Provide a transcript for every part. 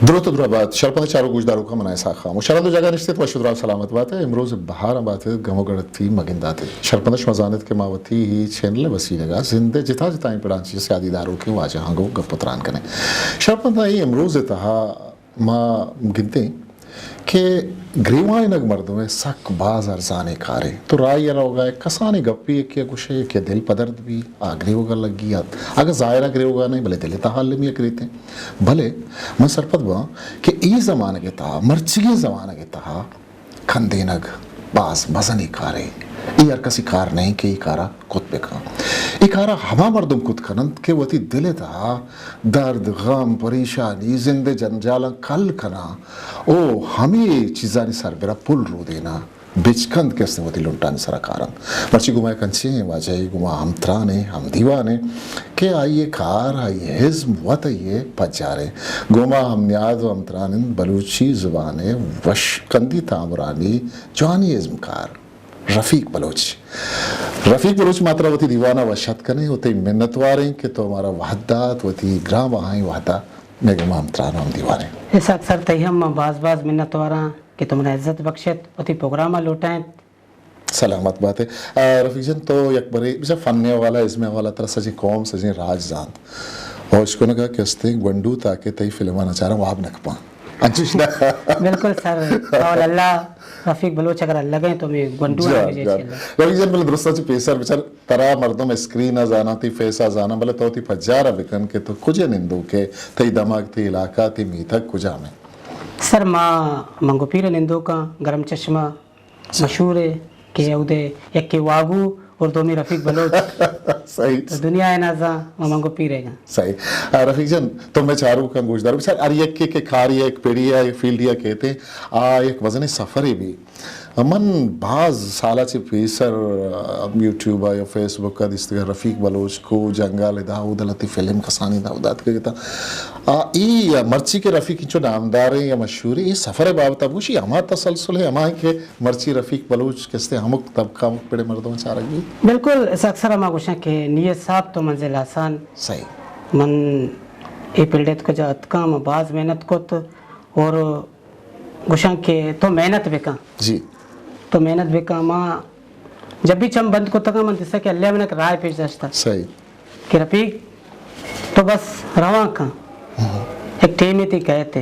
دروت و درا بات، شرپند چاروک گوشداروکاں، من اسحاق خاموش۔ شرند و جاگہ نشتیت، وش و دراہ سلامت بات، امروز بہاراں بات، گم و گڑتی مگندات۔ شرپندش مزانت کہ ما وتی ہی چینل وسیلگا زند جتا جتائیں پڑاں چی سیادی داروکیں واجہاں گوں گپ و تران کنیں۔ شرپند ای امروز تہا ما گندیں کہ گریوائینگ مردم ء سک باز ارزانیں کارے۔ تو راہی ء روگا ء کسانیں گپے یکے ء گوشے، یکے ء دل پدرد بی، آ گریوگا لگی ات۔ اگاں ظاہرا گریوگا نہیں، بلے دل ء تہا المی ء گریتیں۔ بلے من سرپد باں کہ اے زمانگ ء تہا، مرچیگیں زمانگ ء تہا کندینگ باز مزنیں کارے۔ اے ہر کسی کار نہیں کہ اے کارا کت بکن۔ اے کارا ہما مردم کت کننت کہ وتی دل ء تہا درد، غم، پریشانی، زند ء جنجالاں کل کناں او ہمے چیزانی سربرا پل رودیناں، بچکند کہ استیں وتی لنٹانی سرا کارنت۔ مرچی گوں ما یک انچیں واجہے، گوں ما ہمترانے، ہمدیوانے کہ آئی ء کار، آئی ء ازم وت آئی ء پجارے۔ گوں ما ہم نیاد و ہمتران انت بلوچی زبان ء وشکندی تامرانی جوانی ازمکار رفیق بلوچ۔ رفیق بلوچ، ما ترا وتی دیوان ء وش اتک کنیں و تئی منتوار ایں کہ تو مارا وھد دات، وتی گران بہائیں وھد ء مئے گوما ہمتران و ہمدیوان ایں۔ اسحاق سر، تئی ہم ما باز باز منتوار آں کہ تو منا عزت بخشت، وتی پروگرام ء لوٹائینت۔ سلامت بات ئے۔ آ، رفیق جان، تو یک برے بچار فن ء حوالہ، ازم ء حوالہ ترا سجیں قوم، سجیں راج زانت۔ و اشکنگا کہ استیں گونڈو تاکہ تئی فلماں نہ چاراں واب نہ کپاں۔ انچوش نہ؟ بالکل سر، اول اللہ رفیق بلوچ اگر الگ ہیں تو میں گونڈو جان، آ جان۔ چلے۔ رفیق جان، بلے درستاں چہ پیسر بچار ترا مردم اسکرین ء زاناں، تئی فیس ء زاناں، بلے تو تئی پجار ء بکن کہ تو کجے نندوک ئے، تئی دمگ، تئی علاقہ، تئی میتگ کجام انت؟ سر، ما منگو پیر ء نندوکاں، گرم چشمہ مشہور ہے کہ اودے یکے واگو اور دومی رفیق بلوچ۔ صحیح۔ تو دنیا ء نازاں ما منگو پیر ء گاں۔ صحیح۔ آ، رفیق جان، تو مئے چاروکاں گوشدار بچار، ہر یکے کہ کاری ء یک پیڑی ء فیلڈی ء کیتے، آ یک مزنیں سفرے بی۔ من باز سالا چہ پیسر، آ، یوٹیوب ء یا فیس بک ء دیستگ رفیق بلوچ کو جنگال ادا اود لتی فلم کسانی دا اود اتکگ ات۔ آ، ای مرچی کہ رفیق انچو نامداریں یا مشہوریں، ای سفر ء بابت ء بگوشی، ہما تسلسل ہے، ہما ہے کہ مرچی رفیق بلوچ کستے ہمک طبقہ، ہمک پڑے مردم چارگ بی؟ بالکل، اس اکثر ہما گوشاں کہ نیت صاف تو منزل آسان۔ صحیح۔ من اے فیلڈ ء کجا اتکاں، من باز محنت کت اور گوشاں کہ تو محنت بکن۔ جی۔ تو محنت بکن۔ ما جب بھی چم بند کتگاں، من دیستا کہ اللہ منک راہ پیش داشتا۔ صحیح۔ کہ رفیق، تو بس روان کن۔ ہم۔ یک ٹیمے تی کئیت۔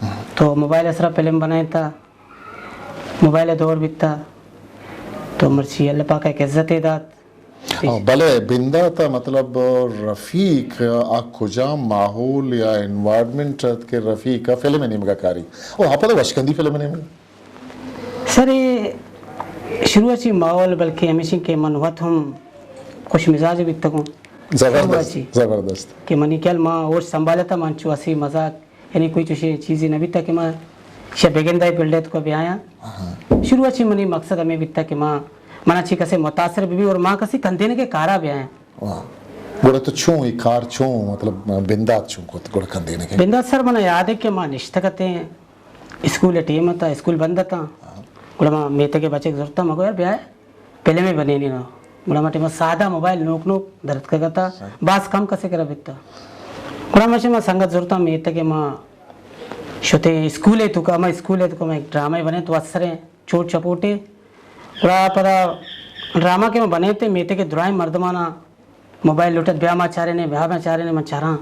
ہم۔ تو موبائل ء سرا فلم بنائینتا، موبائل ء دور بیتا، تو مرچی اللہ پاک ء یک عزتے دات۔ ہاں، بلے بندات ء مطلب رفیق ء کجام ماحول یا انوائرمنٹ ات کہ رفیق ء فلم ء نیمگا کاری؟ او ہاں، پدا وشکندی فلم ء نیمگا؟ سر، اے شروع ء چی ماحول بلکہ ہمیشی کہ من وت ہم خوش مزاج بیتگوں۔ زبردست، شروع ء چی زبردست۔ کہ منی خیال ما ہوش سنبھالتا، من چو ہسی مزاق یعنی کوئی چوشیں چیزے نہ بیتا کہ ما شہ بگندہ ء فیلڈ ء تکو بیایاں۔ ہاں۔ شروع ء چہ منی مقصد ہمے بیتا کہ ما، منا چہ کسے متاثر بہ بی اور ما کسے کندینگ ء کارا بیایاں۔ واہ۔ گڑا تو چون اے کار چون، مطلب، بندات چون کت گڑا کندینگ ء؟ بندات سر منا یاد ہے کہ ما نشتگ اتیں، اسکول ء ٹیم اتا، اسکول بند اتاں۔ ہاں۔ گڑا ما میتگ ء بچک زرتا، ما گو یار بیا فلمے بنینی نا۔ گڑا ما ٹیما سادہ موبائل نوک نوک درتکگ ات، باز کم کسے کرا بیتا۔ گڑا ما شما سنگت زرتا میتگ ء ما شتیں اسکول ء توکا، ہما اسکول ء توکا ما یک ڈرامہ بنے تو اثریں چوٹ چپوٹے۔ گڑا پدا ڈرامہ کہ ما بنے تے میتگ ء درائیں مردمانا موبائل لوٹت، بیا ما چارنے، بیا ما چارنے، من چاراں۔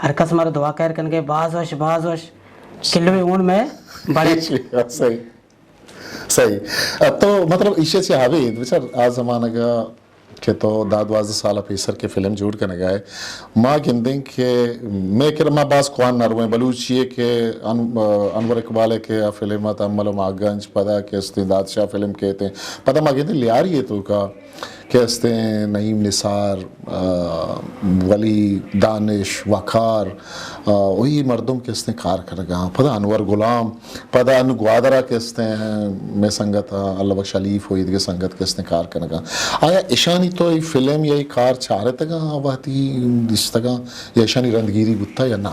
ہر کس مارا دعا خیر کنگے، باز وش، باز وش۔ کلوے اون میں بڑے۔ صحیح۔ صحیح۔ ء تو مطلب ایشی چہ ابید بچار آ زمانگ ء کہ تو دہ دوازدہ سال ء پیسر کہ فلم جوڑ کنگ ء ئے، ما گندیں کہ مئے کرا ما باز کوان نہ رویں، بلوچی ء کہ ان-، انور اقبال ء کہ آ فلم ات، امل و ماہ گنج، پدا کہ استیں دادشاہ فلم کیتیں، پدا ما گندیں لیاری ء توکا کہ استیں نعیم نثار، آ، ولی دانش، وقار، آ، وہی مردم کہ استیں کار کنگا، پدا انور غلام، پدا انو گوادر ء کہ استیں مئے سنگت ء اللہ بخش حلیف و ایدگہ سنگت کہ استیں کار کنگا۔ آیا اشانی تو ای فلم یا ای کار چارتگا وہدی دیستگا یا اشانی رندگیری بوتا یا نا؟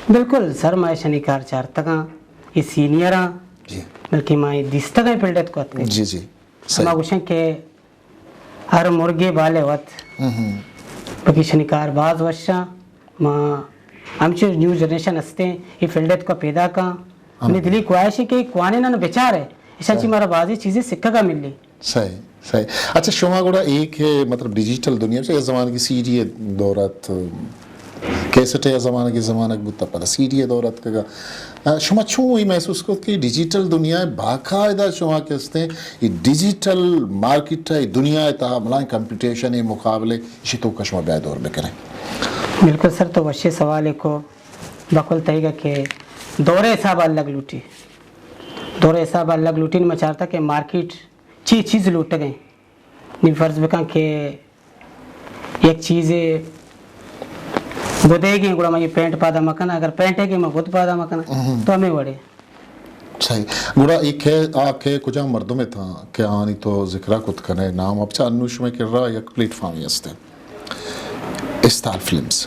بالکل سر، ما اشانی کار چارتگا، ای سینئر آں، جی۔ بلکہ ما ای دیستگا فیلڈ ات کو اتکگ۔ جی، جی۔ صحیح۔ ما گوشن کہ ہر مرگے بالے وت۔ ہم، ہم۔ بلکہ اشانی کار باز وشاں۔ ما ہمچو نیو جنریشن ہستیں، اے فیلڈ ءَ توکا پیداک آں۔ منی دلی خواہش ہے کہ کوانیناں بچارے، اشاں چی مارا بازیں چیزے سکھگا ملی۔ صحیح، صحیح۔ اچھا، شما گڑا اے کہ مطلب ڈیجیٹل دنیا، چہ زمانگی سی ڈی ءِ دور ات، کیسٹ ءِ زمانگی زمانگ بوت، پدا سی ڈی ءِ دور اتکگا۔ آ، شما چون اے محسوس کت کہ ڈیجیٹل دنیا ءَ باقاعدہ شما کہ ہستیں، اے ڈیجیٹل مارکیٹ ءِ دنیا ءِ تہا بلائیں کمپٹیشن ءِ مقابلے، اشی توکا شما بیا دور بکنیں؟ بالکل سر، تو وشیں سوالے کو، بقول تئیگا کہ دور ءِ حساب ءَ الگ لوٹی۔ دور ءِ حساب ءَ الگ لوٹی، ما چارتا کہ مارکیٹ چی چیز لوٹگیں۔ نی فرض بکن کہ یک چیزے گدیگیں، گڑا من یہ پینٹ پادا مکناں، اگر پینٹ ہے کہ من گد پادا مکناں، تو ہمیں وڑے۔ صحیح۔ گڑا اے کہ آ کہ کجام مردم اتاں کہ آنی تو ذکرہ کت کنے، نام اب چا انو شمے کرا یک پلیٹ فارمے ہستے، استال فلمز۔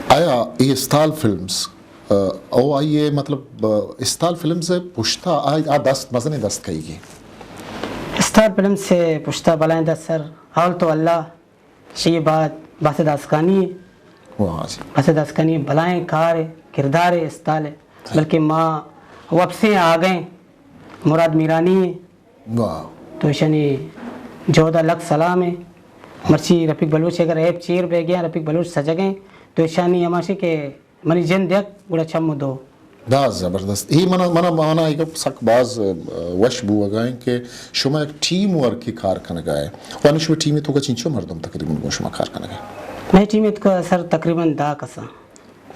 آیا اے استال فلمز، آ، او آئی اے مطلب، آ، استال فلمز پشتا آ، آ دست، مزنیں دست کئیگی؟ استال فلمز سے پشتا بلائیں دست سر، اول تو اللہ، شی بعد باسط آسکانی، واہ جی۔ باسط آسکانی بلائیں کار، کردار استال ہے۔ بلکہ ما وپسیں آگئیں مراد میرانی، واہ۔ تو اشانی جہد ءَ لک سلام ہے۔ مرچی رفیق بلوچ اگر ایپ چیر بہ گیا، رفیق بلوچ سجگیں، تو اشانی ہماشی کہ منی جند یک گڑا چم و دو۔ باز زبردست۔ اے منا، منا، منا اے گپ سک باز، آ، وش بوگا ایں کہ شما یک ٹیم ورکی کار کنگا ہے۔ و انو شما ٹیم توکا چنچو مردم تقریباً گوں شما کار کنگا ہے؟ مئے ٹیم توکا سر تقریباً دہ کساں۔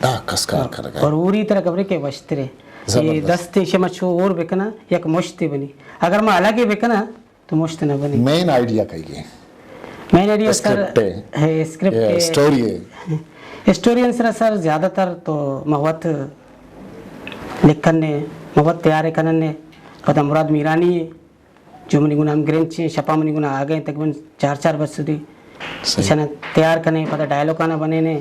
دہ کس کار کنگا ہے۔ اور اوری ترا خبرے کہ وشترے۔ زبردست۔ اے دست شما چو اور بکنا، یک مشتے بنی۔ اگر ما الگے بکنا، تو مشت نہ بنی۔ مین آئیڈیا کئی گے؟ مین آئیڈیا سر، اسکرپٹ ہے۔ ہے، اسکرپٹ یا ہے۔ اسٹوری ہے۔ اسٹوری ان سرا سر زیادہ تر تو موت لکھن نے، موت تیار کنن نے، پدا مراد میرانی ہے، جو منی گنا ہم گرنچ ہیں، شپا منی گنا آگئے تقریباً چار چار بج سدی۔ صحیح۔ اشانا تیار کنے، پدا ڈائلوکانا بنے نے،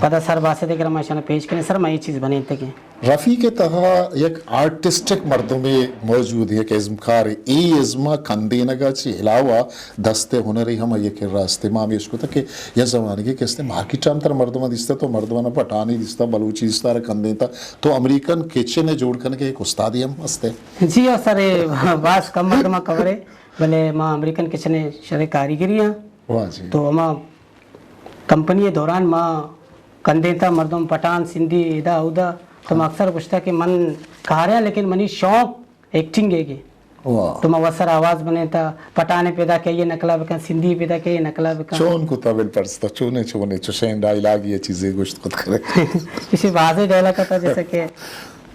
پدا سر باسے دے کر ما اشانا پیش کنے، سر ما یہ چیز بنے تکے۔ رفیق ءِ تہا یک آرٹسٹک مردمے موجود، یک ازمکارے۔ اے ازم ءَ کندینگ ءَ چہ علاوہ دست ءِ ہنرے ہم آئی ءِ کرا است۔ ما ہمیش کتگ کہ یک زمانگے کہ است مارکیٹ ءَ ہم ترا مردماں دیستہ، تو مردماں پٹھانی دیستہ، بلوچی دیستہ، را کندینتہ۔ تو امریکن کچن ءِ جوڑ کنگ ءِ یک استادے ہم است۔ جی او سر، اے باز کم مردماں خبر ہے، بلے ما امریکن کچن ءِ شریں کاریگری ہاں۔ واہ جی۔ تو ہما کمپنی ءِ دوران ما کندینتا مردم پٹھان، سندھی، ادا اودا، تو ما اکثر گوشتا کہ من کاریاں لیکن منی شوق ایکٹنگ ہے گی۔ واہ۔ تو ما وسر آواز بنینتا، پٹھانے پیدا کہ یہ نقلا بکن، سندھی پیدا کہ یہ نقلا بکن۔ چون کتا بل پرستا، چونے چونے، چوشیں ڈائیلاگ یہ چیزیں گوشت کت کرے۔ اسے بازے ڈائیلاگ کتا جیسے کہ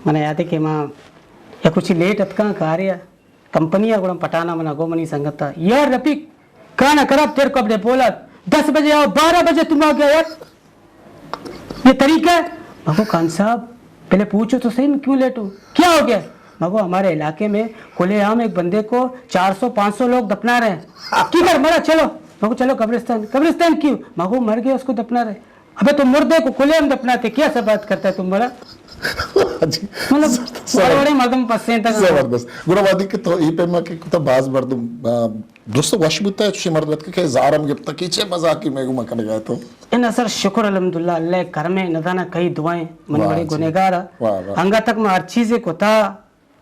من یاد ہے کہ ما یا کچھ لیٹ اتکاں کاریا، کمپنی ءَ گڑا پٹھان ءَ منا گو منی سنگت ءَ، یار رفیق، کھانا خراب تیرے کو اپنے پولاد، دس بجے آؤ، بارہ بجے تم آ گیا یار، یہ طریقہ ہے؟ مگو خان صاحب، پہلے پوچھو تو صحیح، میں کیوں لیٹ ہوں، کیا ہو گیا؟ مگو ہمارے علاقے میں کھلے عام ایک بندے کو چار سو پانچ سو لوگ دفنا رہے ہیں، کدھر مرا؟ چلو۔ مگو چلو قبرستان۔ قبرستان کیوں؟ مگو مر گیا، اس کو دفنا رہے۔ ابے تو مردے کو کھلے عام دفناتے، کیا سا بات کرتا ہے تم بڑا؟ جی۔ مطلب، زبردست۔ بڑے بڑے مردم پسے تک۔ زبردست۔ گڑا وادی کہ تو اے پیما کہ کتا باز مردم، آ، دوست وش بوتا ہے، چوشیں مردم اتکا کہ زارم گپتا کہ چے مزاقی میں گما کنگا تو۔ انا سر شکر الحمدللہ، اللہ کرم ہے، ندانا کئی دعائیں، من واہ بڑے جی۔ گنہگار ہاں۔ واہ واہ۔ انگا تک ما ہر چیزے کتا،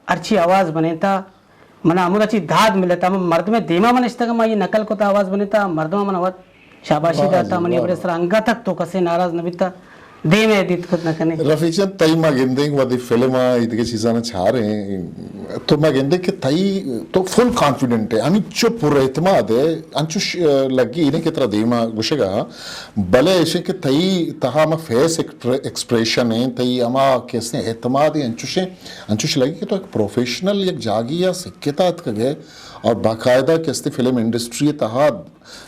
ہرچی آواز بنیتا، منا ہمودا چی داد ملتا، ہم مردم دیما من اشتگ، ما یہ نقل کتا آواز بنیتا، مردم من وت شاباشی واہ داتا، جی، منی واہ۔ برے سر انگا تک تو کسے ناراض نہ بیتا، دیم ءَ دیت کت نہ کنے۔ رفیق جان، تئی ما گندیں وتی فلم ءَ ایدگہ چیزاں چاریں، تو ما گندیں کہ تئی تو فل کانفیڈنٹ ہے، ہمیں چو پر اعتماد ہے، انچوش لگی نہیں کہ ترا دیما گشگا، بلے ایشیں کہ تئی تہا ہما فیس ایکسپریشن ہیں، تئی ہما کہ استیں اعتماد ہیں، انچوشیں انچوش لگی کہ تو یک پروفیشنل یک جاگی ءَ سکتا اتکگ ئے اور باقاعدہ کہ استیں فلم انڈسٹری ءِ تہا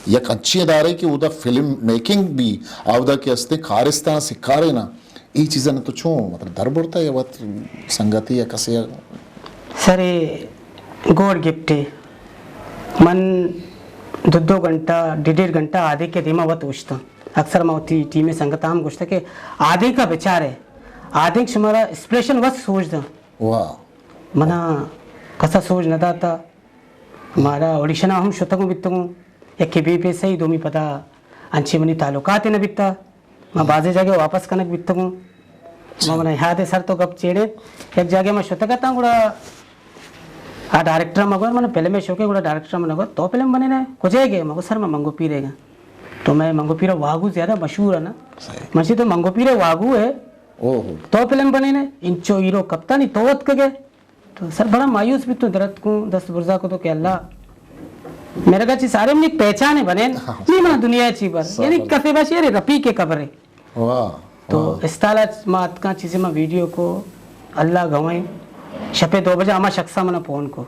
یک انچیں ادارے کہ اودا فلم میکنگ بی، اودا کہ استیں کارستاں سکاریناں، اے چیزاں تو چون مطلب در برتا یا وت سنگتی یا کسے؟ سر، اے گوڈ گفٹ ہے۔ من دو دو گھنٹہ، ڈیڑھ ڈیڑھ گھنٹہ آدھے کے دیما وت اوشتاں۔ اکثر ما وتی ٹیم سنگت ہم گوشتا کہ آدھے کا بچارے، آدھے شمارا اسپریشن وت سوچ داں۔ واہ۔ منا کسا سوج نہ داتا۔ مارا آڈیشنا ہم شتگوں بیتگوں۔ یکے بے پیسہ ای، دومی پدا انچے منی تعلقات نہ بیتا۔ ما بازیں جاگہ واپس کنگ بیتگوں۔ ما منا یاد ہے سر تو گپ چیڑے، یک جاگہ ما شتگ اتاں گڑا آ ڈائریکٹر ما گور من فلم شوقے گڑا ڈائریکٹر من گور تو فلم بنے نے کجے گئے؟ مگو سر ما منگو پیرے گا۔ تو میں منگو پیرا واگو زیادہ مشہور ہے نا۔ منشی تو منگو پیرے واگو ہے۔ تو فلم بنے نے انچو ہیرو کپتانی تو وت کگے۔ تو سر بڑا مایوس بیتوں، درت کوں، دست برزا کتوں کہ اللہ میرے گا چی سارے منی پہچانے بنین، نی منا دنیا چی بر۔ یعنی کسے باشی ارے رفیق کے قبر ہے۔ تو استالا ما اتکاں چیزے ما ویڈیو کو، اللہ گوائیں، شپے دو بجہ ہما شخصا منا فون کو،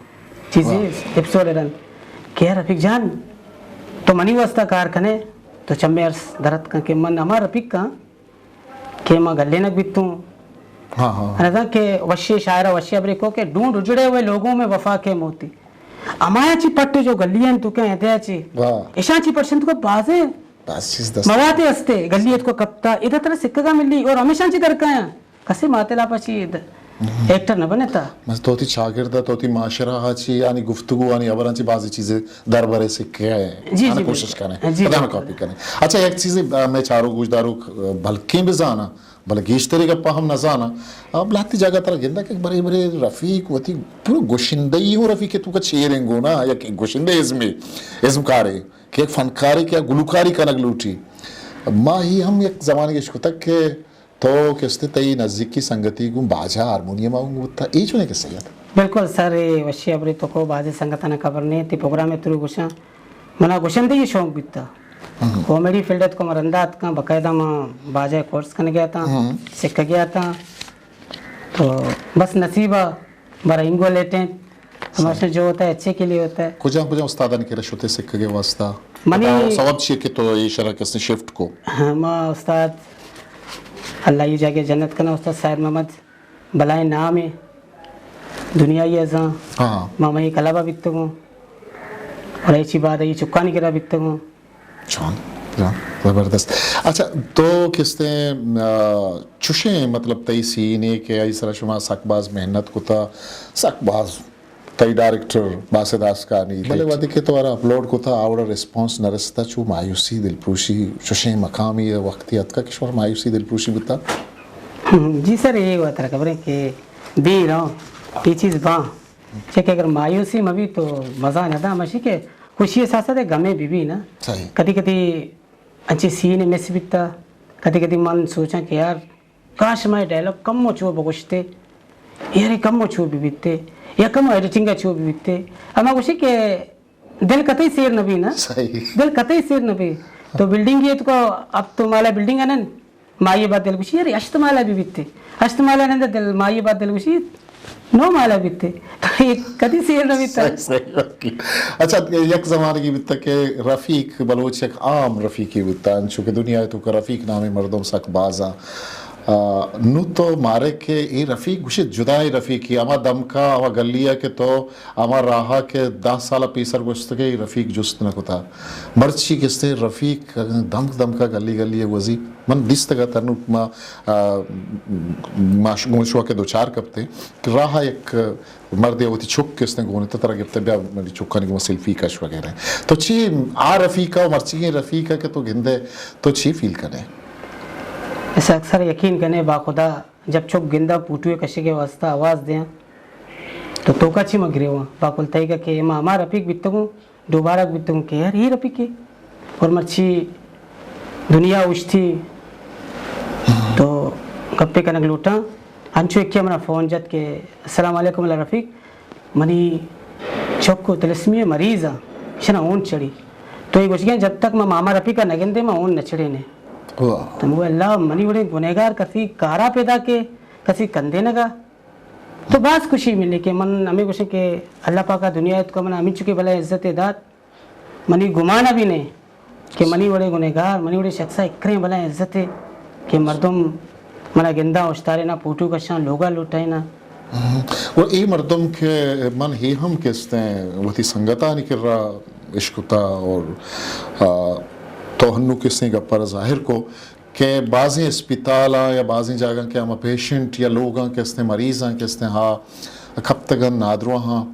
چیزے ایپیسوڈ رند کہ یار رفیق جان تو منی واسطہ کار کنے، تو چمے ارس درت کن کہ من ہما رفیق کاں کہ ما گلینگ بیتوں۔ ہاں ہاں۔ نزاں کہ وشی شاعر وشی ابری کو کہ ڈھونڈ اجڑے ہوئے لوگوں میں وفا کے موتی۔ ہمایا چی پٹ جو گلی ہیں تو کہ ہدیا چی۔ ایشاں چی پرشن تو بازے مواد ہستے گلی کو کپتا ادا ترا سکگا ملی اور ہمیشاں چی درکایا۔ کسے ماتے لاپا چی ایکٹر نہ بنے تا۔ بس تو تی چاگرد تو تی معاشرہ ہا چی آنی گفتگو آنی ہبراں چی بازی چیزے دربرے سکے ہے۔ جی، آنا جی، کوشش بالکل۔ کنے۔ جی، پدا ہمیں بالکل۔ کاپی کنے۔ اچھا، یک چیزے، آ، میں چارو گوشدارو، آ، بلکیں بزانا، بلے گیشتری گپا ہم نزانا۔ آ، بلاتی جاگہ ترا گندا کہ برے برے رفیق وتی پورا گشندہی ہوں رفیق تو کا چیریں گونا، یک گشندہ ازمے، ازمکارے، کہ یک فنکارے کہ گلوکاری کنگ لوٹی۔ ما ہی ہم یک زمانے اشکتک کہ تو کستے تئی نزیکی سنگتی گوں باجا ہارمونیم ء گوں بوتا، اے چونے کسے ات؟ بالکل سر، اے وشی ہبرے تو کو بازیں سنگتانا خبر نے، تی پروگرام ء ترو گوشاں، منا گوشندہی شوق بیتا۔ کامیڈی فیلڈ ات کو ما رندا اتکاں، باقاعدہ ما باجا کورس کنگے اتاں، سکگے اتاں۔ تو بس نصیب ء برا اینگو لیٹیں۔ ہمارا جو ہوتا ہے اچھے کے لیے ہوتا ہے۔ کجام کجام استادانی کرا شتے سکگے واسطہ؟ منی پدا سبب چیئے کہ تو اے شرا کسے شفٹ کو؟ ہاں، ما استاد اللہ ای جاگہ جنت کنا، استاد سید محمد بلائیں نام ہے دنیا ای ازاں۔ ہاں۔ ما مئی کلبا بیتگوں اور ایچی بعد ای چکانی کرا بیتگوں۔ جوان، جوان، زبردست۔ اچھا، تو کستے، آ، چوشیں مطلب تئی سینے کہ آئی سرا شما سک باز محنت کتا، سک باز تئی ڈائریکٹر باسط آسکانی بلے تئی وہدے کہ تو ارا اپلوڈ کتا، آوڑا ریسپانس نہ رستا، چو مایوسی، دلپروشی، چوشیں مقامی وقتی اتکا کہ شما مایوسی، دلپروشی بوتا؟ جی سر، یہ وطرا خبریں کہ دیر ہوں، یہ چیز باں۔ چہ کہ اگر مایوسی مبی تو مزہ نہ دا، مشی کہ خوشی احساس دے گمے بی بی نا۔ صحیح۔ کدی کدی انچی سین مس بیتا، کدی کدی من سوچاں کہ یار کاش ما ڈائلاگ کمو چو بگوشتے، یار کمو چو بی بیتے، یا کمو ایڈیٹنگ چو بی بیتے۔ اما گوشی کہ دل کتئی سیر نبی نا۔ صحیح۔ دل کتئی سیر نبی۔ تو بلڈنگ یہ تو اب تو مالا بلڈنگ انن، مائی بعد دل گوشی، یار، ہشت مالا بھی بیتے۔ ہشت مالا نند دل، مائی بعد دل گوشی، نو مالا بیتے۔ تو یہ کدی سیر نہ بیتا۔ صحیح، صحیح بات کی۔ اچھا، یک زمانگی بیتا کہ رفیق بلوچ یک عام رفیقی بیتا، انچو کہ دنیا تو کہ رفیق نامی مردم سک بازا۔ آ، نو تو مارے کہ اے رفیق گوشے جدائیں رفیقی، ہما دمکا، ہما گلیا کہ تو ہما راہا کہ دہ سال پیسر گوشتگے رفیق جست نہ کتا۔ مرچی کستے رفیق دمک دمکا گلی گلی گوزی۔ من دیستگا تنوک ما، آ، ما ش-، گوں شوا کہ دوچار کپتے کہ راہا یک مردے وتی چک کستے گونے تو ترا گپتے بیا منی چکانی گوں سیلفی کش وغیرہ۔ تو چی آ رفیقا و مرچیگیں رفیقا کہ تو گندے تو چی فیل کنے؟ اسا اکثر یقین کنے با خدا جب چک گندا پوٹوے کشگے واسطہ آواز دیاں تو توکا چی ما گریواں۔ باقل تئیگا کہ ما ہما رفیق بیتگوں، دوبارہ بیتگوں کہ یار اے رفیقے۔ اور مرچی دنیا اوشتی تو گپے کنگ لوٹاں۔ انچو یکے منا فون جت کہ السلام علیکم اللہ رفیق، منی چک و تلسمی مریض آ، شنا اون چڑی۔ تو اے گوشگیں جب تک ما ماما رفیقا نگندے ما اون نچڑینے۔ تو مگو اللہ منی وڑیں گنہگار کسی کارا پیدا کے، کسی کندینگا۔ تو باز خوشی ملی کہ من ہمیں گوشیں کہ اللہ پاکا دنیا اتکا منا ہمیں چکے بلائیں عزت دات۔ منی گمان بھی نہیں کہ منی وڑے گنہگار، منی وڑے شخصا اکریں بلائیں عزت کہ مردم منا گندا اشتارے نا، پوٹو کشاں، لوگا لوٹائے نا۔ و اے مردم کہ من ہی ہم کستیں وتی سنگتانی کرا اشکتا اور، آ، تو ہنو کسیں گپر ظاہر کو کہ بازیں اسپتالاں یا بازیں جاگاں کہ ہما پیشنٹ یا لوگاں کہ استیں، مریضاں کہ استیں، ہا کپتگن نادرواہاں،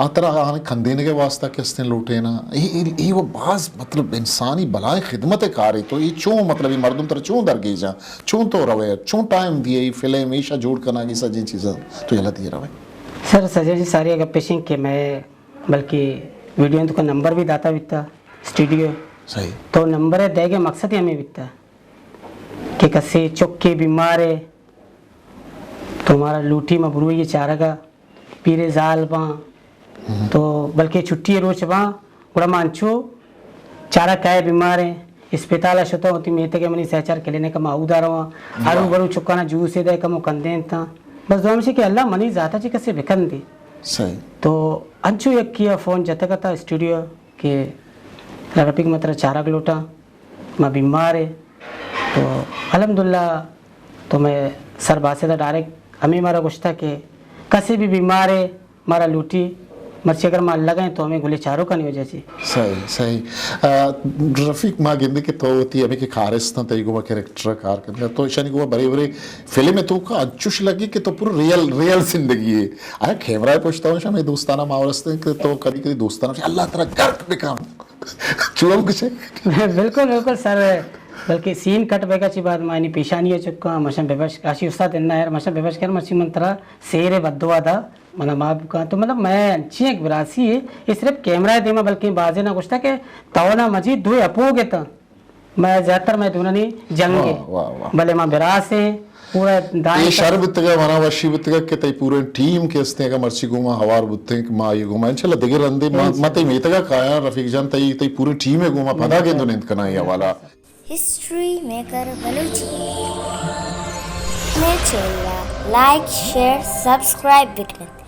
آ ترا آہانی کندینگ ءِ واسطہ کہ استیں لوٹینا۔ اے، اے، اے و باز مطلب انسانی بلائیں خدمت ءِ کارے۔ تو اے چون مطلب اے مردم ترا چون درگیجاں؟ چون تو روئے؟ چون ٹائم دیئے اے فلم ایشا جوڑ کناگی سجیں چیزاں تو یلہ دیئے روئے؟ سر، سجیں چیز ساری اگر پیشیں کہ میں بلکہ ویڈیو تو کا نمبر بھی داتا بیتا اسٹوڈیو۔ صحیح۔ تو نمبر دے گے مقصد ہی ہمیں بیتا کہ کسے چک کے بیمار ہے تو ہمارا لوٹی مبروئی چارگا پیرے زال باں، تو بلکہ چھٹی روچ باں، گڑا ما انچو چارہ کئے بیمار ہیں، اسپتال ءَ شتاں، وتی میتگ ءَ منی سہچار کلینک ءَ ما اودا رواں، ہرو برو چکانا جوسے دے کمو کندینتاں۔ بس دعا ہمیشی کہ اللہ منی ذاتا چی کسے بکندے۔ صحیح۔ تو انچو یکی ءَ فون جتگ اتاں اسٹوڈیو کہ رفیق متر چارگ لوٹاں۔ ما بیمار ہے تو الحمدللہ تو میں سر باسطہ ڈائریکٹ ہمیں مارا گوشتا کہ کسے بھی بیمار ہے مارا لوٹی، مرچی اگر ما لگائیں تو ہمیں گلے چارو کانی وجہ چی۔ صحیح، صحیح۔ آ، رفیق، ما گندے کہ تو وتی ہمیں کہ کارستاں تئی گوما کریکٹر کار کرتا تو ایشانی گوما برے برے فلم تو کا انچوش لگی کہ تو پورا ریئل، ریئل زندگی ہے۔ آیا کیمرہ پشتا ہوں شامے دوستانہ ماحول ہستے کہ تو کدی کدی دوستانہ اللہ ترا گرک بکام۔ چو ہم کچھ ہے۔ بالکل، بالکل سر، بلکہ سین کٹ بیگا چی بعد مانی پیشانی چکا، مشن ببش، کاشی استاد انہا یار، مشن ببش کر، مرچی من ترا سیر بدوا دا، منا معاف بکا۔ تو مطلب میں انچی ایک براسی ہے، یہ صرف کیمرہ دیما، بلکہ بازے نہ گوشتا کہ تونا مجی دو اپو گتا۔ میں زیادہ تر میں دوننی جنگ ہے۔ واہ، واہ، واہ۔ بلے ما براس ہیں، پورا دائیں اے شر بتگا، منا وشی بتگا کہ تئی پورے ٹیم کے استے کا مرچی گوما ہوار بوتے ہیں کہ ما یہ گوما۔ انشاءاللہ دگہ رندے ما، انشاءاللہ۔ ما تئی میتگا کایا رفیق جان، تئی، تئی پورے ٹیم ہے گوما پدا کے دن انت کنا یہ حوالہ۔ ہسٹری میکر بلوچی۔ میں چینل لائک، شیئر، سبسکرائب بکن۔